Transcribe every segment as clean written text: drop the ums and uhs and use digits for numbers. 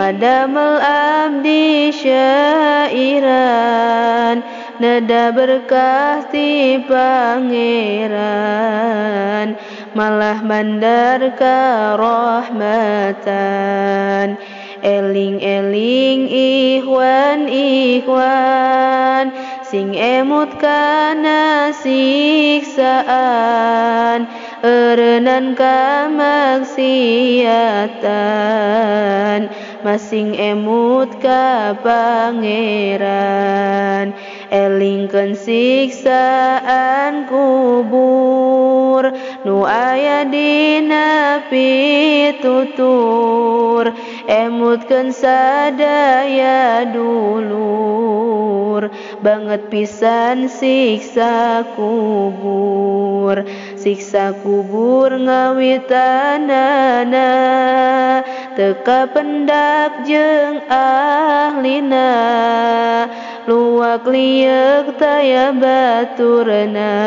Ngadamel abdi syairan neda berkah ti pangeran malah mandar karahmatan. Eling-eling ikhwan ikhwan sing emut kana siksaan eureunnan kamaksiatan masing emut ka pangeran. Elingkeun siksaan kubur nu aya dina pitutur emutkeun sadaya dulur banget pisan siksa kubur. Siksa kubur ngawitanana teu kapendak jeung ahlina luak lieuk taya baturna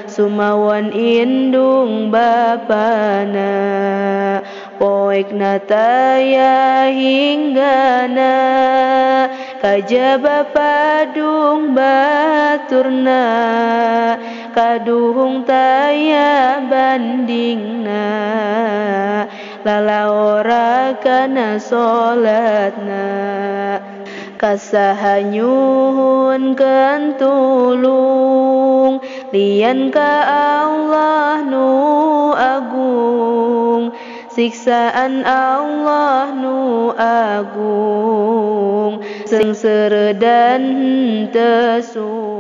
sumawan indung bapana poekna taya hinggana kajaba padung baturna kaduhung taya bandingna lalaora kana salatna. Kasaha nyuhunkeun tulung lian ka Allah nu agung siksaan Allah nu agung sengsara dan henteu.